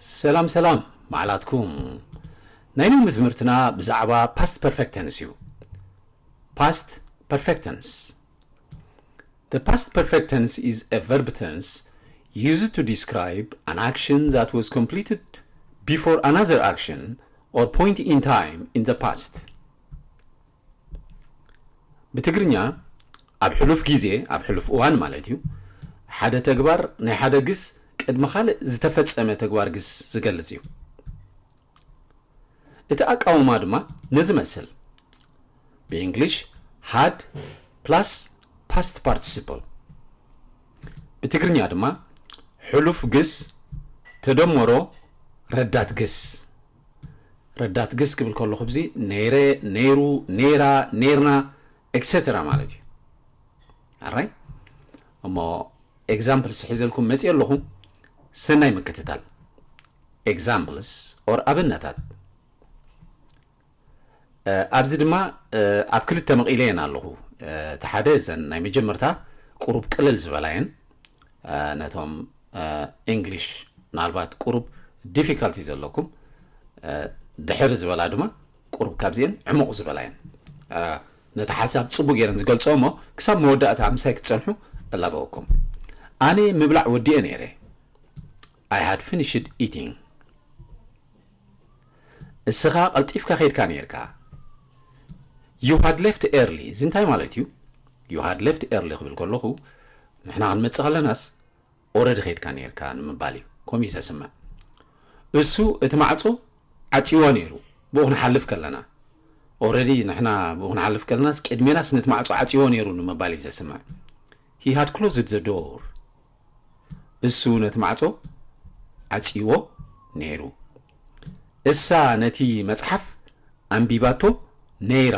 ሰላም ሰላም፣ መዓላትኩም። ናይ ሎሚ ትምህርትና ብዛዕባ past perfect tense እዩ። Past perfect tense. The past perfect tense is a verb tense used to describe an action that was completed before another action or point in time in the past. ብትግርኛ ኣብ ሕሉፍ ግዜ፣ ኣብ ሕሉፍ እዋን ማለት እዩ፣ ሓደ ተግባር ናይ ሓደ ግስ ቅድሚ ካልእ ዝተፈጸመ ተግባር ግስ ዝገልጽ እዩ። እቲ ኣቃውማ ድማ ነዚ መስል። ብእንግሊሽ had plus past participle። ብትግርኛ ድማ ሕሉፍ ግስ ተደመሮ ረዳት ግስ። ረዳት ግስ ክብል ከለኹ ብዚ ነይረ፣ ነይሩ፣ ነይራ፣ ነይርና ኤክሰተራ ማለት እዩ። ኣራይ እሞ ኤግዛምፕልስ ሒዘልኩም መፅእ ኣለኹ። ሰናይ ምክትታል። ኤግዛምፕልስ ኦር ኣብነታት። ኣብዚ ድማ ኣብ ክልተ መቒለ እየን ኣለኹ። እቲ ሓደ እዘን ናይ መጀመርታ ቁሩብ ቅልል ዝበላ እየን። ነቶም እንግሊሽ ምናልባት ቁሩብ ዲፊካልቲ ዘለኩም፣ ድሕር ዝበላ ድማ ቁሩብ ካብዚአን ዕሙቕ ዝበላ እየን። ነቲ ሓሳብ ጽቡቅ ገይረን ዝገልጾ እሞ ክሳብ መወዳእታ ምሳይ ክትጸንሑ እላበወኩም። ኣነ ምብላዕ ወዲኤ ነይረ። I had finished eating. እስኻ ቀልጢፍካ ኸይድካ ነይርካ። You had left early እዚ እንታይ ማለት እዩ? You had left early ክብል ከለኹ ንሕና ክንመጽእ ከለናስ ኦረዲ ኸይድካ ነይርካ ንምባል እዩ። ከምኡ እዩ ዘስምዕ። እሱ እቲ ማዕጾ ዓጽይዎ ነይሩ ብኡ ክንሓልፍ ከለና። ኦረዲ ንሕና ብኡ ክንሓልፍ ከለናስ ቅድሜናስ ነቲ ማዕጾ ዓጽይዎ ነይሩ ንምባል እዩ ዘስምዕ። He had closed the door. እሱ ነቲ ማዕጾ ዓጽይዎ ነይሩ። እሳ ነቲ መጽሓፍ ኣንቢባቶ ነይራ።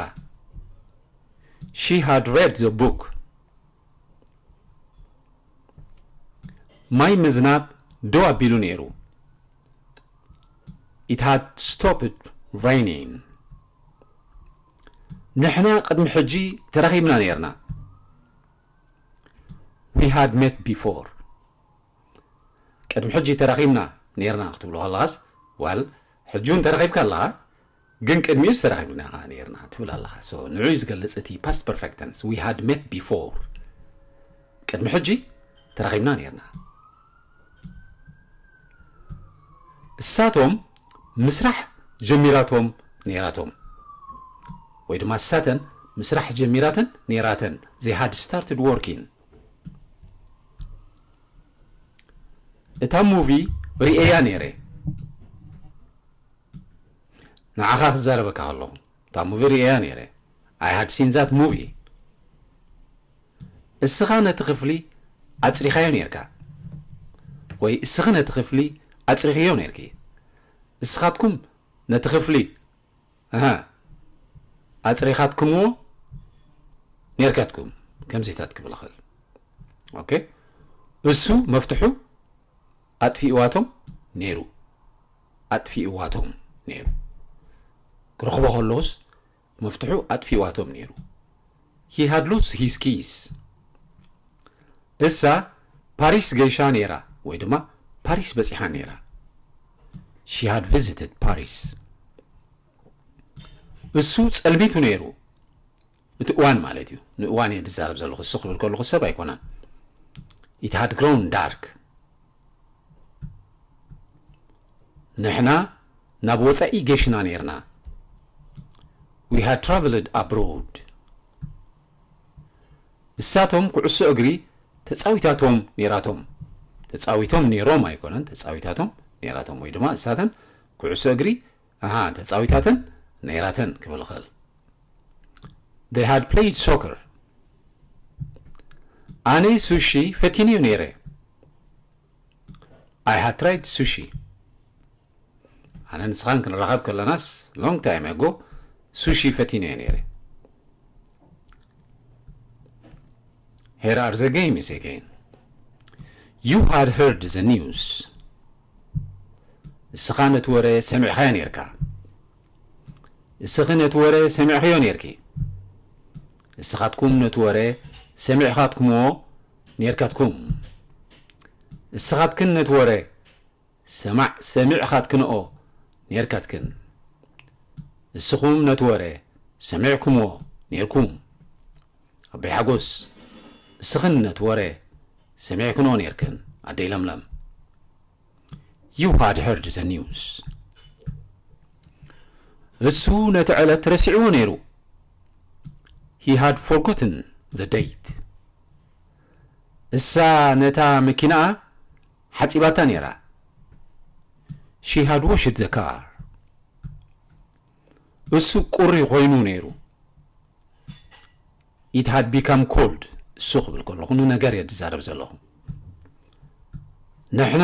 She had read the book. ማይ ምዝናብ ደው ኣቢሉ ነይሩ። It had stopped raining. ንሕና ቅድሚ ሕጂ ተራኺብና ነይርና። We had met before. ቅድሚ ሕጂ ተራኺብና ነይርና ክትብሎ ከለኻስ ዋል ሕጂ እውን ተራኺብካ ኣለኻ። ግን ቅድሚኡ ዝተራኸብና ኸዓ ነይርና ትብል ኣለኻ። So ንዑ ዝገልጽ እቲ past perfect tense we had met before። ቅድሚ ሕጂ ተራኺብና ነይርና። እሳቶም ምስራሕ ጀሚራቶም ነይራቶም፣ ወይ ድማ እሳተን ምስራሕ ጀሚራተን ነይራተን። They had started working. እታ ሙቪ ርእየያ ነይረ። ንዓኻ ክዛረበካ ከለኹ እታ ሙቪ ርእየያ ነይረ። I had seen that movie. እስኻ ነቲ ክፍሊ ኣጽሪኻዮ ነይርካ ወይ እስኺ ነቲ ክፍሊ ኣጽሪኽዮ ነይርኪ። እስኻትኩም ነቲ ክፍሊ ኣሃ ኣጽሪኻትኩምዎ ነይርካትኩም። ከምዚታት ክብል እኽእል። ኦኬ፣ እሱ መፍትሑ ኣጥፊእዋቶም ነይሩ። ኣጥፊእዋቶም ነይሩ። ክረኽቦ ከለኹስ መፍትሑ ኣጥፊእዋቶም ነይሩ። He had lost his keys. እሳ ፓሪስ ገይሻ ነይራ ወይ ድማ ፓሪስ በጺሓ ነይራ። She had visited Paris. እሱ ጸልሚቱ ነይሩ። እቲ እዋን ማለት እዩ። ንእዋን እየ ዝዛረብ ዘለኹ። እሱ ክብል ከለኹ ሰብ ኣይኮነን። It had grown dark. ንሕና ናብ ወጻኢ ገሽና ነይርና። We had traveled abroad. እሳቶም ኩዕሶ እግሪ ተጻዊታቶም ነይራቶም። ተጻዊቶም ነይሮም ኣይኮነን፣ ተጻዊታቶም ነይራቶም ወይ ድማ እሳተን ኩዕሶ እግሪ ኣሃ ተጻዊታተን ነይራተን ክብል እኽእል። They had played soccer. ኣነ ሱሺ ፈቲነዮ ነይረ። I had tried sushi. ኣነ ንስኻን ክንራኸብ ከለናስ long time ago ሱሺ ፈቲነዮ ነይረ። Here are the games again. You had heard the news. እስኻ ነቲ ወረ ሰሚዕኻዮ ነይርካ። እስኺ ነቲ ወረ ሰሚዕኽዮ ነይርኪ። እስኻትኩም ነቲ ወረ ሰሚዕኻትኩምዎ ነይርካትኩም። እስኻትክን ነቲ ወረ ሰማዕ ሰሚዕኻትክንኦ ኔርካትክን። እስኹም ነቲ ወረ ሰሚዕኩምዎ ኔርኩም። ኣቦይ ሓጎስ፣ እስኽን ነቲ ወረ ሰሚዕክንኦ ኔርክን። ኣደይ ለምለም፣ you had heard the news። እሱ ነቲ ዕለት ረሲዕዎ ነይሩ። He had forgotten the date። እሳ ነታ መኪናኣ ሓጺባታ ነይራ። She had washed the car። እሱ ቁሪ ኮይኑ ነይሩ። It had become cold። እሱ ክብል ከለኹ ንነገር እየ ዝዛረብ ዘለኹ። ንሕና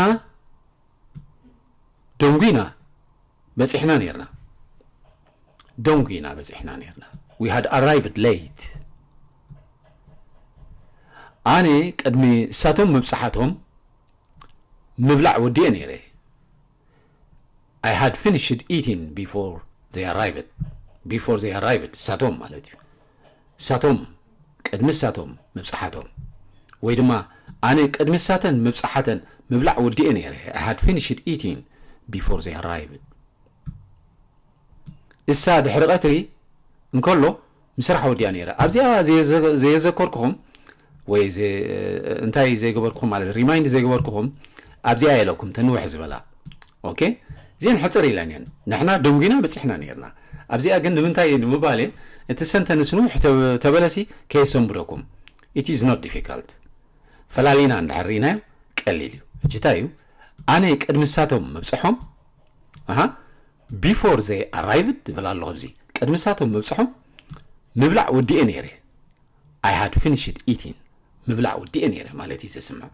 ደንጉና በጺሕና ነይርና። ደንጉና በጺሕና ነይርና። We had arrived late። ኣነ ቅድሚ እሳቶም ምብጻሓቶም ምብላዕ ወዲኤ ነይረ። I had finished eating before they arrived. Before they arrived፣ እሳቶም ማለት እዩ። እሳቶም፣ ቅድሚ እሳቶም ምብጻሓቶም። ወይ ድማ ኣነ ቅድሚ እሳተን ምብጻሓተን ምብላዕ ወዲኤ ነይረ። I had finished eating before they arrived። እሳ ድሕሪ ቀትሪ እንከሎ ምስራሕ ወዲኣ ነይራ። ኣብዚኣ ዘየዘ-፣ ዘየዘከርኩኹም ወይ ዘ-፣ እንታይ ዘይገበርኩኹም ማለት ሪማይንድ ዘይገበርኩኹም ኣብዚኣ ኢለኩም ተንውሕ ዝበላ። ኦኬ፣ እዚአን ሕፅር ኢለን እየን። ንሕና ደንጉና በፂሕና ነይርና። ኣብዚኣ ግን ንምንታይ እዩ ንምባል እየ፣ እቲ ሰንተንስ ንውሕ ተ-፣ ተበለሲ ከየሰንብደኩም። It is not difficult። ፈላሊና እንድሕር ርኢናዮ ቀሊል እዩ። ሕጂ እንታይ እዩ? ኣነ ቅድሚ ሳቶም ምብፅሖም፣ ኣሃ፣ before they arrived ዝብል ኣለኹ ኣብዚ። ቅድሚ ሳቶም ምብፅሖም ምብላዕ ወዲኤ ነይረ። I had finished eating። ምብላዕ ወዲኤ ነይረ ማለት እዩ ዘስምዕ።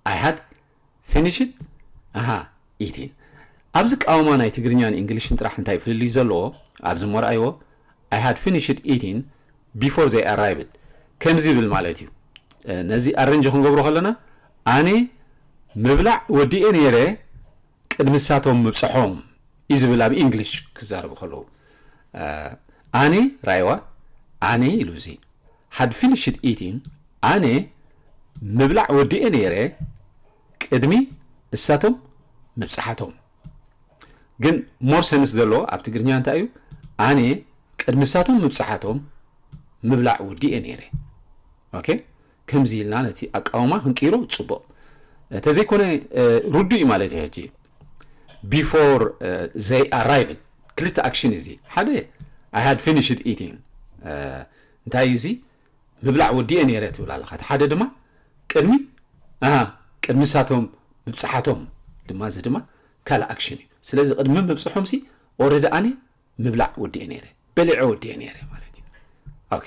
I had finished፣ ኣሃ፣ eating። ኣብዚ ቃውማ ናይ ትግርኛን እንግሊሽን ጥራሕ እንታይ ፍልልይ ዘለዎ? ኣብዚ እሞ ረኣይዎ። I had finished eating before they arrived። ከምዚ ይብል ማለት እዩ። እ፣ ነዚ ኣረንጅ ክንገብሮ ከለና፣ ኣነ ምብላዕ ወዲኤ ነይረ ቅድሚ ሳቶም ምብፅሖም እዩ ዝብል ኣብ እንግሊሽ ክዛረቡ ከለዉ። እ፣ ኣነ፣ ራይዋ፣ ኣነ ኢሉ እዚ። Had finished eating፣ ኣነ ምብላዕ ወዲኤ ነይረ ቅድሚ እሳቶም ምብፅሓቶም። ግን ሞር ሰንስ ዘለዎ ኣብ ትግርኛ እንታይ እዩ? ኣነ ቅድሚ እሳቶም ምብፅሓቶም ምብላዕ ወዲኤ ነይረ። ኦኬ፣ ከምዚ ኢልና ነቲ ኣቃውማ ክንቅይሮ ጽቡቕ። እንተዘይኮነ፣ እ፣ ርዱእ እዩ ማለት እዩ። ሕጂ before፣ እ፣ they arrived ክልተ ኣክሽን እዚ። ሓደ፣ I had finished eating፣ እ፣ እንታይ እዩ እዚ? ምብላዕ ወዲኤ ነይረ ትብል ኣለኻ። እቲ ሓደ ድማ ቅድሚ፣ ኣሃ፣ ቅድሚ እሳቶም ምብጽሓቶም ድማ፣ እዚ ድማ ካልእ ኣክሽን እዩ። ስለዚ ቅድሚ ምብጽሖምሲ ኦረዲ ኣነ ምብላዕ ወዲኤ ነይረ፣ በሊዐ ወዲኤ ነይረ ማለት እዩ። ኦኬ።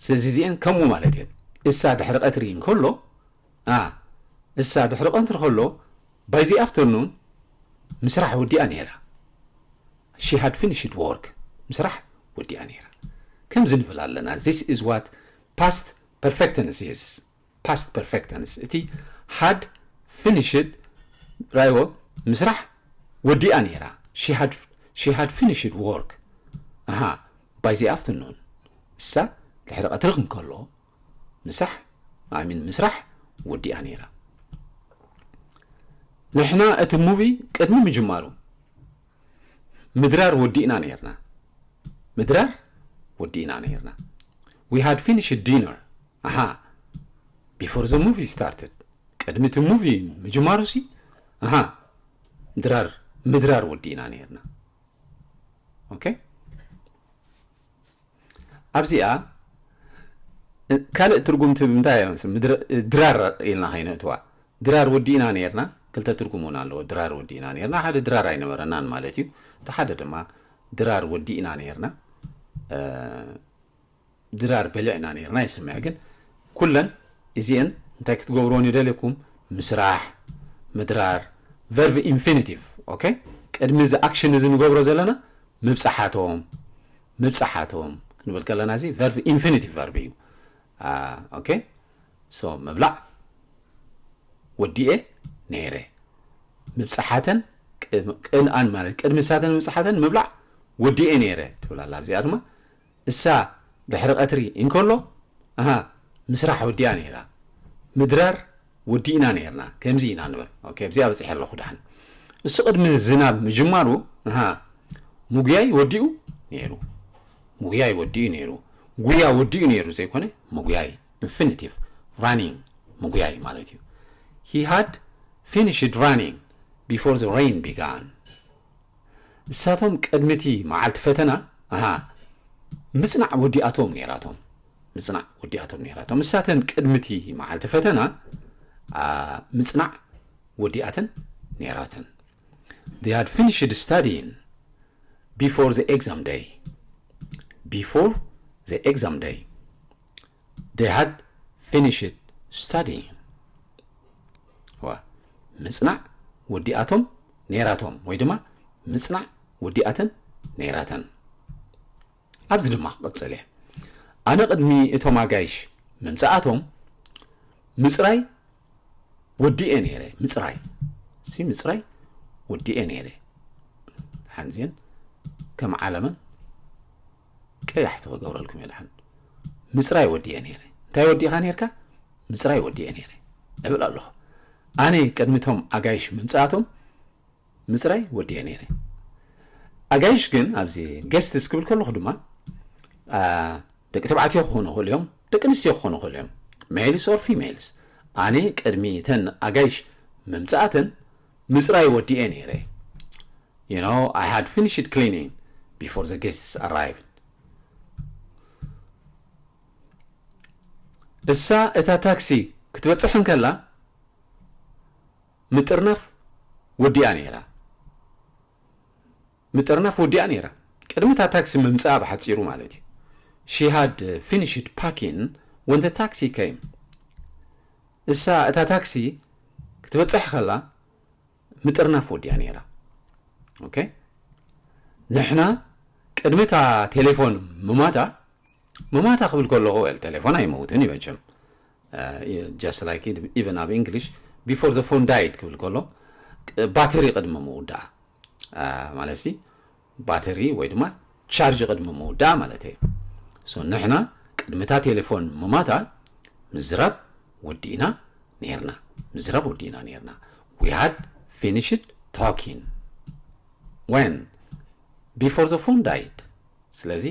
ስለዚ እዚአን ከምኡ ማለት እየን። እሳ ድሕሪ ቀትሪ እንከሎ፣ ኣ፣ እሳ ድሕሪ ቀትሪ ከሎ፣ by the afternoon ምስራሕ ወዲኣ ነይራ። She had finished work። ምስራሕ ወዲኣ ነይራ። ከምዚ ንብል ኣለና። This is what past perfect tense is። Past perfect tense። እቲ had finished፣ ራይዎ፣ ምስራሕ ወዲኣ ነይራ። She had፣ she had finished work። ኣሃ፣ by the afternoon። እሳ ድሕሪ ቀትሪ ክንከሎ፣ ምሳሕ፣ I mean፣ ምስራሕ ወዲኣ ነይራ። ንሕና እቲ ሙቪ ቅድሚ ምጅማሩ ምድራር ወዲእና ነይርና። ምድራር ወዲእና ነይርና። We had finished dinner። ኣሃ፣ before the movie started። ቅድሚ እቲ ሙቪ ምጅማሩሲ፣ ኣሃ፣ ምድራር፣ ምድራር ወዲእና ነይርና። ኦኬ? ኣብዚኣ፣ እ፣ ካልእ ትርጉም ትህብ እንታይ እያ? ምድረ-፣ ድራር ኢልና ከይነእትዋ። ድራር ወዲእና ነይርና፣ ክልተ ትርጉም እውን ኣለዎ። ድራር ወዲእና ነይርና፣ ሓደ ድራር ኣይነበረናን ማለት እዩ። እቲ ሓደ ድማ ድራር ወዲእና ነይርና፣ እ፣ ድራር በሊዕና ነይርና ይስምዕ። ግን ኩለን እዚአን እንታይ ክትገብርዎን ይደልየኩም? ምስራሕ፣ ምድራር፣ ቨርብ ኢንፊኒቲቭ። ኦኬ? ቅድሚ እዚ ኣክሽን እዚ ንገብሮ ዘለና ምብጻሓቶም፣ ምብጻሓቶም ክንብል ከለና እዚ ቨርብ ኢንፊኒቲቭ ቨርብ እዩ። አ፣ ኦኬ? ሶ፣ ምብላዕ ወዲኤ ነይረ። ምብጻሓተን፣ ቅ-፣ ቅንኣን ማለት ቅድሚ ሳተን ምብጻሓተን ምብላዕ ወዲኤ ነይረ ትብል ኣላ። ኣብዚኣ ድማ እሳ ድሕሪ ቀትሪ እንከሎ፣ ኣሃ፣ ምስራሕ ወዲኣ ነይራ። ምድራር ወዲእና ነይርና። ከምዚ ኢና ንብል። ኦኬ፣ ኣብዚኣ በጺሐ ኣለኹ ደሓን። እሱ ቅድሚ ዝናብ ምጅማሩ፣ ኣሃ፣ ምጉያይ ወዲኡ ነይሩ። ምጉያይ ወዲኡ ነይሩ። ጉያ ወዲኡ ነይሩ ዘይኮነ፣ ምጉያይ፣ infinitive፣ running፣ ምጉያይ ማለት እዩ። He had finished running before the rain began. እሳቶም ቅድሚ እቲ መዓልቲ ፈተና፣ ኣሃ፣ ምጽናዕ ወዲኣቶም ነይራቶም። ምጽናዕ ወዲኣቶም ነይራቶም። እሳተን ቅድሚ እቲ መዓልቲ ፈተና፣ ኣ፣ ምጽናዕ ወዲኣተን ነይራተን። They had finished studying before the exam day. Before the exam day. They had finished studying. ዋ፣ ምጽናዕ ወዲኣቶም ነይራቶም፣ ወይ ድማ ምጽናዕ ወዲኣተን ነይራተን። ኣብዚ ድማ ክቕጽል እየ። ኣነ ቅድሚ እቶም ኣጋይሽ ምምጻኣቶም ምጽራይ ወዲኤ ነይረ። ምጽራይ፣ ሲ ምጽራይ ወዲኤ ነይረ። ሓንዚኤን ከም ዓለመን ቀያሕቲ ክገብረልኩም እየ ድሓን። ምጽራይ ወዲኤ ነይረ። እንታይ ወዲእኻ ነይርካ? ምጽራይ ወዲኤ ነይረ እብል ኣለኹ። ኣነ ቅድሚ እቶም ኣጋይሽ ምምጻኣቶም ምጽራይ ወዲኤ ነይረ። ኣጋይሽ ግን ኣብዚ guests ክብል ከለኹ ድማ፣ ኣ፣ ደቂ ተባዕትዮ ክኾኑ ይኽእሉ እዮም፣ ደቂ ኣንስትዮ ክኾኑ ይኽእሉ እዮም፣ males or females። ኣነ ቅድሚ እተን ኣጋይሽ ምምጻኣተን ምጽራይ ወዲኤ ነይረ። You know, I had finished cleaning before the guests arrived. እሳ እታ ታክሲ ክትበጽሕ እንከላ ምጥርናፍ ወዲኣ ነይራ። ምጥርናፍ ወዲኣ ነይራ። ቅድሚ እታ ታክሲ ምምጻኣ ብሓጺሩ ማለት እዩ። She had finished packing when the taxi came. እሳ እታ ታክሲ ክትበጽሕ ከላ ምጥርናፍ ወዲኣ ነይራ። ኦኬ፣ ንሕና ቅድሚ እታ ቴሌፎን ምማታ፣ ምማታ ክብል ከለኹ፣ well፣ ቴሌፎን ኣይመውትን እዩ መቸም። Uh, just like it, even ኣብ English, before the phone died ክብል ከሎ፣ ባተሪ ቅድሚ ምውዳኣ፣ uh፣ ማለት ሲ ባተሪ ወይ ድማ ቻርጅ ቅድሚ ምውዳኣ ማለት እዩ። So ንሕና ቅድሚ እታ ቴሌፎን ምማታ ምዝራብ ወዲእና ነይርና። ምዝራብ ወዲእና ነይርና። We had finished talking when? Before the phone died. ስለዚ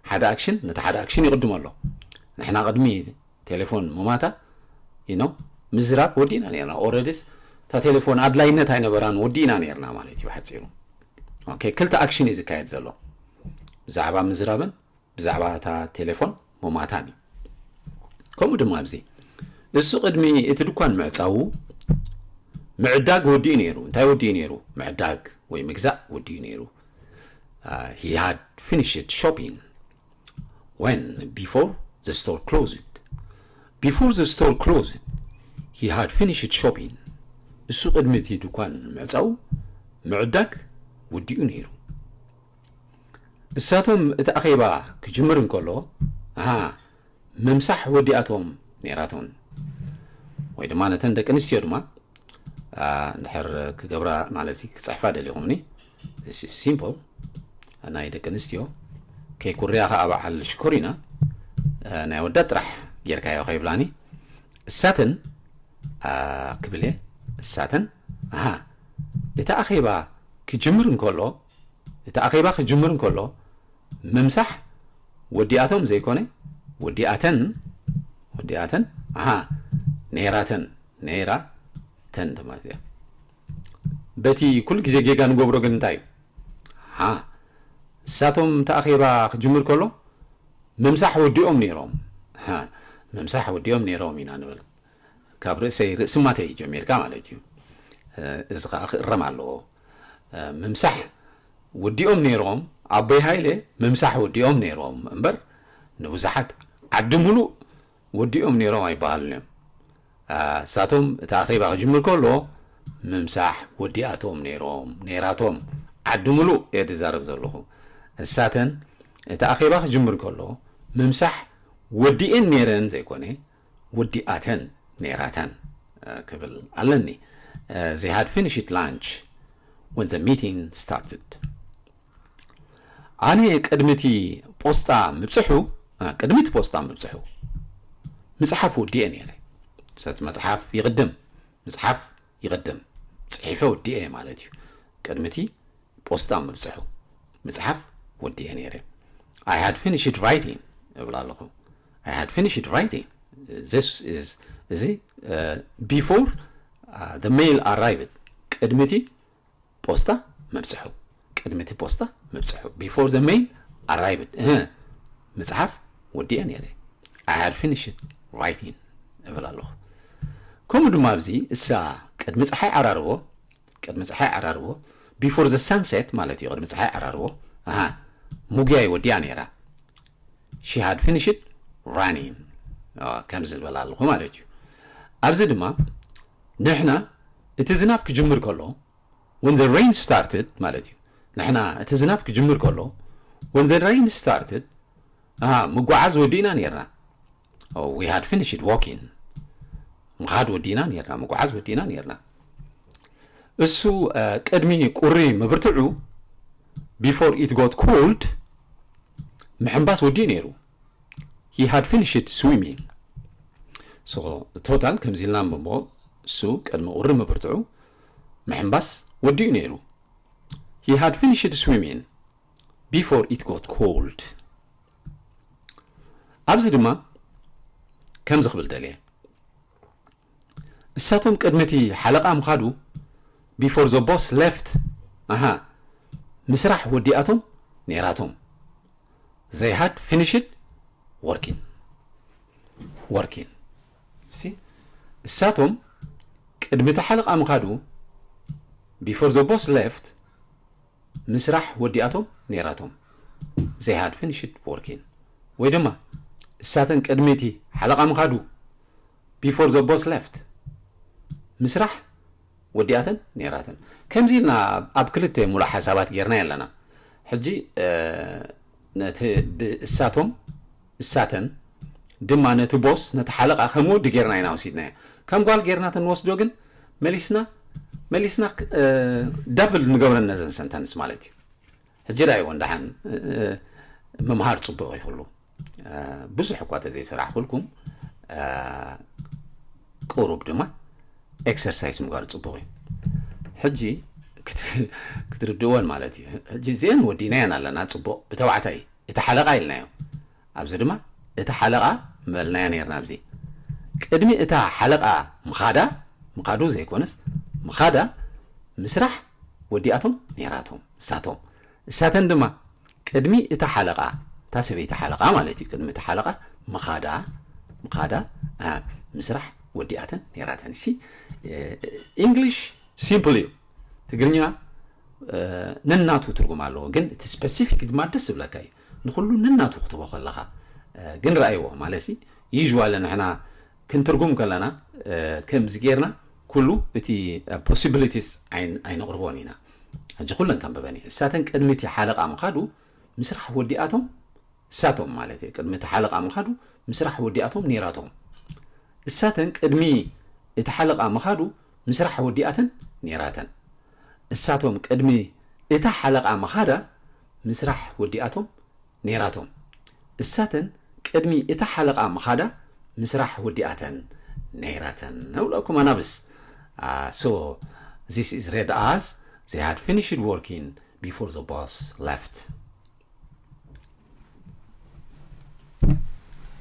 ሓደ ኣክሽን ነቲ ሓደ ኣክሽን ይቕድሞ ኣሎ። ንሕና ቅድሚ ቴሌፎን ምማታ፣ you know፣ ምዝራብ ወዲእና ነይርና። Already እታ ቴሌፎን ኣድላይነት ኣይነበራን፣ ወዲእና ነይርና ማለት እዩ ብሓጺሩ። ኦኬ፣ ክልተ ኣክሽን እዩ ዝካየድ ዘሎ። ብዛዕባ ምዝራብን ብዛዕባ እታ ቴሌፎን ምማታን እዩ። ከምኡ ድማ ኣብዚ እሱ ቅድሚ እቲ ድኳን ምዕጻዉ ምዕዳግ ወዲኡ ነይሩ። እንታይ ወዲኡ ነይሩ? ምዕዳግ ወይ ምግዛእ ወዲኡ ነይሩ። Uh, he had finished shopping when? Before the store closed. Before the store closed, he had finished shopping. እሱ ቅድሚ እቲ ድኳን ምዕጻዉ ምዕዳግ ወዲኡ ነይሩ። እሳቶም እቲ ኣኼባ ክጅምር እንከሎ፣ ኣሃ፣ ምምሳሕ ወዲኣቶም ነይራቶም። ወይ ድማ ነተን ደቂ ኣንስትዮ ድማ፣ ኣ፣ እንድሕር ክገብራ ማለት እዩ፣ ክጽሕፋ ደሊኹምኒ፣ this is simple። ናይ ደቂ ኣንስትዮ ከይኩርያ ከኣ በዓል ሽኮሪና፣ ኣ፣ ናይ ወዳት ጥራሕ ጌርካዮ ከይብላኒ፣ እሳተን፣ ኣ፣ ክብል እየ፣ እሳተን፣ ኣሃ፣ እቲ ኣኼባ ክጅምር እንከሎ፣ እቲ ኣኼባ ክጅምር እንከሎ፣ ምምሳሕ ወዲኣቶም ዘይኮነ፣ ወዲኣተን፣ ወዲኣተን፣ ኣሃ፣ ነይራተን፣ ነይራተን ተማለት እያ። በቲ ኩሉ ግዜ ጌጋ ንገብሮ ግን እንታይ እዩ? ሃ፣ እሳቶም እቲ ኣኼባ ክጅምር ከሎ፣ ምምሳሕ ወዲኦም ነይሮም። ሃ፣ ምምሳሕ ወዲኦም ነይሮም ኢና ንብል። ካብ ርእሰይ፣ ርእሲ ማተይ ጀሚርካ ማለት እዩ። እ፣ እዚ ኸዓ ክእረም ኣለዎ። እ፣ ምምሳሕ ወዲኦም ነይሮም፣ ኣቦይ ሃይለ ምምሳሕ ወዲኦም ነይሮም እምበር፣ ንብዙሓት ዓዲ ሙሉእ ወዲኦም ነይሮም ኣይበሃሉን እዮም። እ፣ እሳቶም እቲ ኣኼባ ክጅምር ከሎ፣ ምምሳሕ ወዲኣቶም ነይሮም፣ ነይራቶም፣ ዓዲ ሙሉእ እየ ዝዛረብ ዘለኹ። እሳተን እቲ ኣኼባ ክጅምር ከሎ፣ ምምሳሕ ወዲኤን ነይረን ዘይኮነ፣ ወዲኣተን ነይራተን፣ እ፣ ክብል ኣለኒ። እ፣ they had finished lunch when the meeting started. ኣነ ቅድሚ እቲ ፖስጣ ምብጽሑ፣ እ፣ ቅድሚ እቲ ፖስጣ ምብጽሑ፣ ምጽሓፍ ወዲኤ ነይረ። ሰቲ መጽሓፍ ይቕድም፣ ምጽሓፍ ይቕድም። ጽሒፈ ወዲኤ ማለት እዩ። ቅድሚ እቲ ፖስታ ምብጽሑ ምጽሓፍ ወዲኤ ነይረ። I had finished writing እብል ኣለኹ። I had finished writing. This is እዚ before the mail arrived ቅድሚ እቲ ፖስታ ምብጽሑ ቅድሚ እቲ ፖስታ ምብጽሑ before the mail arrived ምጽሓፍ ወዲኤ ነይረ። I had finished writing እብል ኣለኹ። ከምኡ ድማ ኣብዚ እሳ ቅድሚ ፀሓይ ዓራርቦ ቅድሚ ፀሓይ ዓራርቦ before the sunset ማለት እዩ። ቅድሚ ፀሓይ ዓራርቦ ኣሃ ሙጉያይ ወዲኣ ነይራ። She had finished running ከም ዝበላ ኣለኹ ማለት እዩ። ኣብዚ ድማ ንሕና እቲ ዝናብ ክጅምር ከሎ when the rain started ማለት እዩ። ንሕና እቲ ዝናብ ክጅምር ከሎ when the rain started ምጓዓዝ ወዲእና ነርና። We had finished walking ምኻድ ወዲእና ነርና፣ ምጓዓዝ ወዲእና ነርና። እሱ ቅድሚ ቁሪ ምብርትዑ before it got cold ምሕንባስ ወዲኡ ነይሩ። He had finished swimming. So total ከምዚ ኢልና ንብቦ እሱ ቅድሚ ቁሪ ምብርትዑ ምሕንባስ ወዲኡ ነይሩ። He had finished swimming before it got cold. ኣብዚ ድማ ከምዚ ክብል ደልየ እሳቶም ቅድሚ እቲ ሓለቓ ምኻዱ before the boss left ኣሃ ምስራሕ ወዲኣቶም ነይራቶም። They had finished working working እሳቶም ቅድሚ እቲ ሓለቓ ምኻዱ before the boss left ምስራሕ ወዲኣቶም ነይራቶም። They had finished working ወይ ድማ እሳተን ቅድሚ እቲ ሓለቓ ምኻዱ before the boss left ምስራሕ ወዲኣተን ነይራተን። ከምዚ ኢልና ኣብ ክልተ ሙሉእ ሓሳባት ጌርና ኣለና። ሕጂ ነቲ እሳቶም እሳተን ድማ ነቲ ቦስ ነቲ ሓለቓ ከም ወዲ ጌርና ኢና ወሲድናዮ። ከም ጓል ጌርና ተንወስዶ ግን መሊስና መሊስና double ንገብረን ነዘን sentence ማለት እዩ። ሕጂ ዳይዎ እንዳሓን ምምሃር ፅቡቕ ይኽሉ ብዙሕ እኳ ተዘይሰራሕኩልኩም ቁሩብ ድማ exercise ምግባር ፅቡቕ እዩ። ሕጂ ክትርድእወን ማለት እዩ። ሕጂ እዚአን ወዲናየን ኣለና ፅቡቕ ብተባዕታይ እቲ ሓለቓ ኢልናዮ። ኣብዚ ድማ እቲ ሓለቓ ምበልናዮ ነርና ኣብዚ ቅድሚ እታ ሓለቓ ምኻዳ ምኻዱ ዘይኮነስ ምኻዳ ምስራሕ ወዲኣቶም ነይራቶም እሳቶም እሳተን ድማ ቅድሚ እታ ሓለቓ እታ ሰበይቲ ሓለቓ ማለት እዩ ቅድሚ እታ ሓለቓ ምኻዳ ምኻዳ ምስራሕ ወዲኣተን ነይራተን እሲ English simple እዩ። ትግርኛ ነናቱ ትርጉም ኣለዎ ግን እቲ specific ድማ ደስ ዝብለካ እዩ። ንኩሉ ነናቱ ክትቦ ከለካ ግን ረኣይዎ ማለት usual ንሕና ክንትርጉም ከለና ከምዚ ጌርና ኩሉ እቲ possibilities ኣይነቕርቦን ኢና። ሕጂ ኩለን ከንብበን እየ እሳተን ቅድሚ እቲ ሓለቓ ምኻዱ ምስራሕ ወዲኣቶም እሳቶም ማለት እየ ቅድሚ እቲ ሓለቓ ምኻዱ ምስራሕ ወዲኣቶም ነይራቶም። እሳተን ቅድሚ እቲ ሓለቓ ምኻዱ ምስራሕ ወዲኣተን ነይራተን። እሳቶም ቅድሚ እታ ሓለቓ ምኻዳ ምስራሕ ወዲኣቶም ነይራቶም። እሳተን ቅድሚ እታ ሓለቓ ምኻዳ ምስራሕ ወዲኣተን ነይራተን። ነብለኩም ኣናብስ so this is read as they had finished working before the boss left.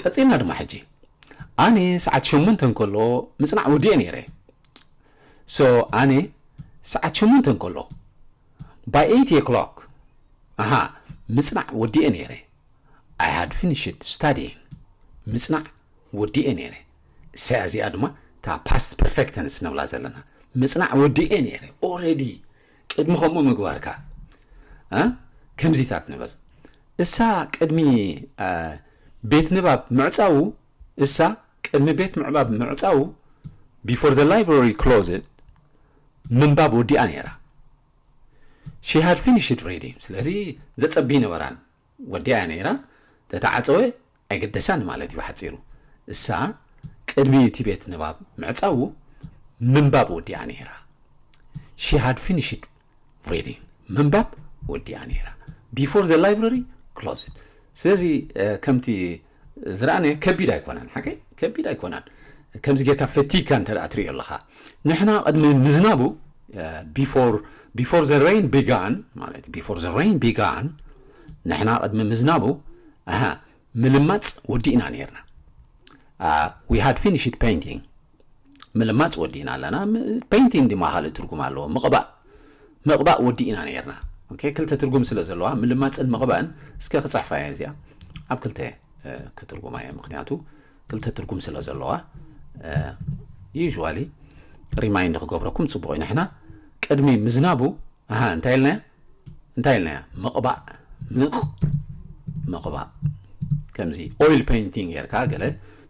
ቀፂልና ድማ ሕጂ ኣነ ሰዓት ሸሞንተ እንከሎ ምፅናዕ ወዲኤ ነይረ። So ኣነ ሰዓት ሸሞንተ እንከሎ by eight o'clock ኣሃ ምፅናዕ ወዲኤ ነይረ። I had finished studying ምፅናዕ ወዲኤ ነይረ። እሳያ እዚኣ ድማ እታ past perfect tense ንብላ ዘለና ምፅናዕ ወዲኤ ነይረ already ቅድሚ ከምኡ ምግባርካ ከምዚታት ንብል እሳ ቅድሚ ቤት ንባብ ምዕፃዉ እሳ ቅድሚ ቤት ምዕባብ ምዕፃዉ before the library closed ምንባብ ወዲኣ ነይራ። She had finished reading ስለዚ ዘፀቢ ነበራን ወዲኣ ነይራ። ተተዓፀወ ኣይገደሳን ማለት እዩ ብሓፂሩ። እሳ ቅድሚ እቲ ቤት ንባብ ምዕፃዉ ምንባብ ወዲኣ ነይራ። She had finished reading ምንባብ ወዲኣ ነይራ before the library closed። ስለዚ ከምቲ ዝረኣናዮ ከቢድ ኣይኮነን ሓቀይ ከቢድ ኣይኮነን። ከምዚ ጌርካ ፈቲካ እንተ ትሪኦ ኣለኻ ንሕና ቅድሚ ምዝናቡ before before the rain began ማለት before the rain began ንሕና ቅድሚ ምዝናቡ ኣሃ ምልማፅ ወዲእና ነርና። We had finished painting ምልማፅ ወዲእና ኣለና። Painting ድማ ካልእ ትርጉም ኣለዎ። ምቕባእ ምቕባእ ወዲእና ነርና። ክልተ ትርጉም ስለ ዘለዋ ምልማፅን ምቕባእን እስከ ክፅሕፋ እየ እዚኣ ኣብ ክልተ ክትርጉማ እየ። ምክንያቱ ክልተ ትርጉም ስለ ዘለዋ usually remind ክገብረኩም ፅቡቕ እዩ። ንሕና ቅድሚ ምዝናቡ ኣሃ እንታይ ኢልናያ እንታይ ኢልናያ ምቕባእ ምቕ ምቕባእ ከምዚ oil painting ጌርካ ገለ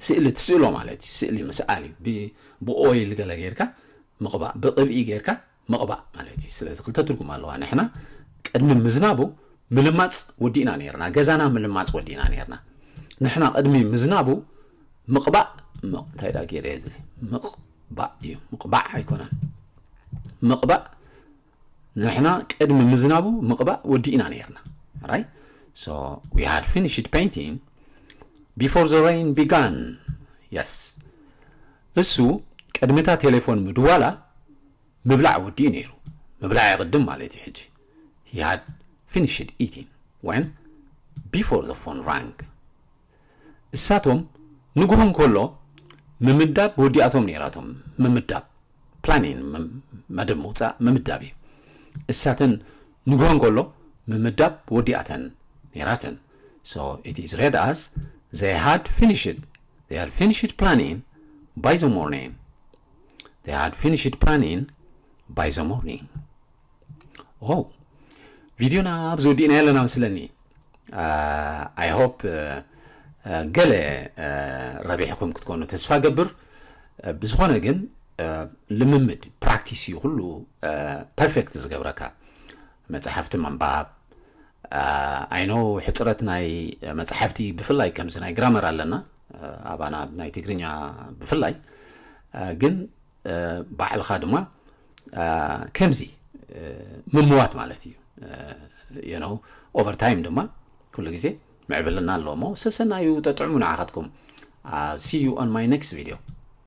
ስእሊ ትስእሎ ማለት እዩ። ስእሊ ምስኣል እዩ። ብኦይል ገለ ጌርካ ምቕባእ ብቅብኢ ጌርካ ምቕባእ ማለት እዩ። ስለዚ ክልተ ትርጉም ኣለዋ። ንሕና ቅድሚ ምዝናቡ ምልማፅ ወዲእና ነርና። ገዛና ምልማፅ ወዲእና ነርና። ንሕና ቅድሚ ምዝናቡ ምቕባእ እንታይ ዳ ገይረ እዚ ምቕባእ እዩ። ምቕባዕ ኣይኮነን። ምቕባእ ንሕና ቅድሚ ምዝናቡ ምቕባእ ወዲእና ነርና። Right? So we had finished painting before the rain began. Yes. እሱ ቅድሚታ ቴሌፎን ምድዋላ ምብላዕ ወዲኡ ነይሩ። ምብላዕ ይቕድም ማለት እዩ። ሕጂ he had finished eating when before the phone rang. እሳቶም ንግሆ እንከሎ ምምዳብ ወዲኣቶም ነይራቶም። ምምዳብ planning መደብ ምውፃእ ምምዳብ እዩ። እሳተን ንግሆ እንከሎ ምምዳብ ወዲኣተን ነይራተን። So it is read as they had finished they had finished planning by the morning. They had finished planning by the morning. ኦ ቪድዮና ኣብዚ ወዲእና ኣለና መስለኒ። I hope ገለ ረቢሕኩም ክትኮኑ ተስፋ ገብር። ብዝኾነ ግን ልምምድ ፕራክቲስ እዩ ኩሉ ፐርፌክት ዝገብረካ። መፅሓፍቲ ምንባብ I know ሕፅረት ናይ መፅሓፍቲ ብፍላይ ከምዚ ናይ ግራመር ኣለና ኣባና ናይ ትግርኛ ብፍላይ ግን ባዕልኻ ድማ ከምዚ ምምዋት ማለት እዩ። You know overtime ድማ ኩሉ ግዜ ምዕብልና ኣለዎ እሞ ሰሰናዩ ጠጥዕሙ ንዓኻትኩም። See you on my next video.